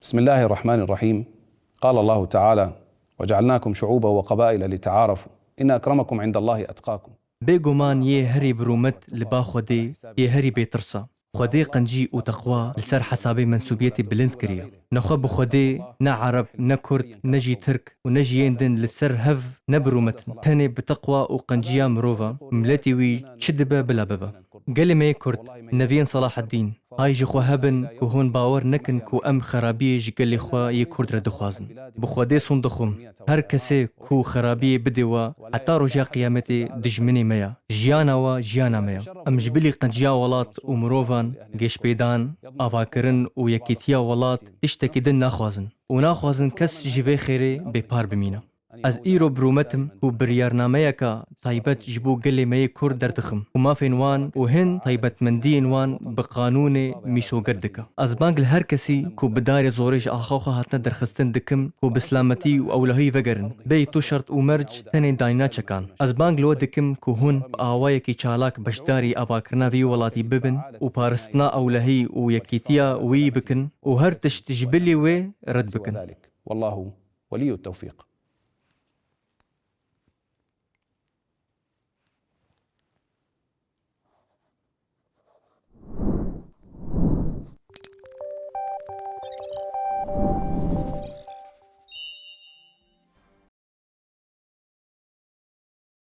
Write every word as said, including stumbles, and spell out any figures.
بسم الله الرحمن الرحيم. قال الله تعالى: "وجعلناكم شعوبا وقبائل لتعارفوا، إن أكرمكم عند الله أتقاكم." Bêguman yê herî bi rûmet li ba Xwedê yê herî bêtirsa. Xwedê qencî û teqwa li ser hesabê mensûbiyetê bilind kiriye. Nexwe bi Xwedê ne Ereb, ne Kurd, ne jî Tirk û ne jî yên din li ser hev ne bi rûmet in. Tenê bi teqwa û qenciya mirova, miletê wî çi dibe bila bibe. Gelê me yê Kurd, neviyên Selaheddîn, hay ji xwe hebin ku hûn bawer nekin ku em xerabiyê ji gelê xwe yê Kurd re dixwazin. Bi Xwedê sond dixwim, her kesê ku xerabiyê bidê we, heta roja qiyametê dijminê me ye. Jiyana we jiyana me ye. Em ji bilî qenciya welat û mirovan, geşpêdan, avakirin û yekîtiya welat tiştekî din naxwazin û naxwazin kes ji vê xêrê bêpar bimîne. Ez îro bi rûmet im ku biryarnameyeka taybet ji bo gelê me yê Kurd derdixim ku mafên wan û hin taybetmendiyên wan bi qanûnê mîsoger dike. Ez bang li her kesî ku bi darê zorê ji axa xwe hatine derxistin dikim ku bi silametî û ewlehî vegerin, bêyî tu şert û merc tenê danîna çekan. Ez bang li we dikim ku hûn bi awayekî çalak beşdarî avakirina vî welatî bibin û parastina ewlehî û yekîtiya wî bikin û her tişt ji bilî wê red bikin. والله ولي التوفيق.